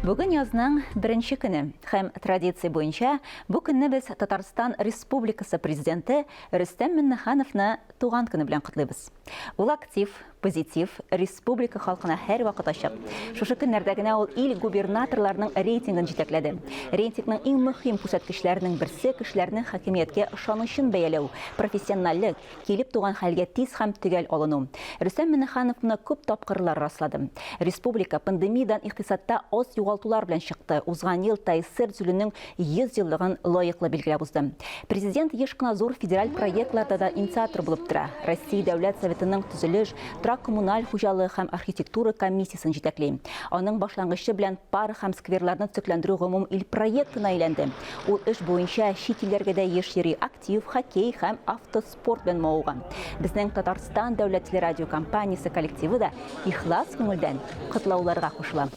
Бүген язның беренче көне һәм традиция буенча бу көнне без Татарстан Республикасы Президенты Рөстәм Миңнехановны туган көне белән котлыйбыз. Ул актив, позитив, республика халкына һәрвакыт ачык. Шушы көннәрдә генә ул ил губернаторларының рейтингын җитәкләде. Рейтингның иң мөһим күрсәткечләренең берсе кешеләрнең хакимияткә ышанычын бәяләү, профессиональлек, Килеп туган хәлгә тиз һәм төгәл алыну. Рөстәм Миңнеханов моны күп тапкырлар раслады. Республика пандемиядән икътисадта аз югалтулар белән чыкты, узган ел ТАССР төзелүнең 100 еллыгын лаеклы билгеләп узды. Президент еш кына зур федераль проектларда да инициатор булып тора. Россия Дәүләт Советының төзелеш, торак-коммуналь хуҗалыгы һәм архитектура комиссиясен җитәкли. Аның башлангычы белән парк һәм скверларны төзекләндерү гомум ил проектына әйләнде. Ул эш буенча чит илләргә дә еш йөри, актив хоккей һәм автоспорт белән мавыга. Безнең Татарстан дәүләт телерадиокомпаниясе коллективы да ихлас күңелдән котлауларга кушыла.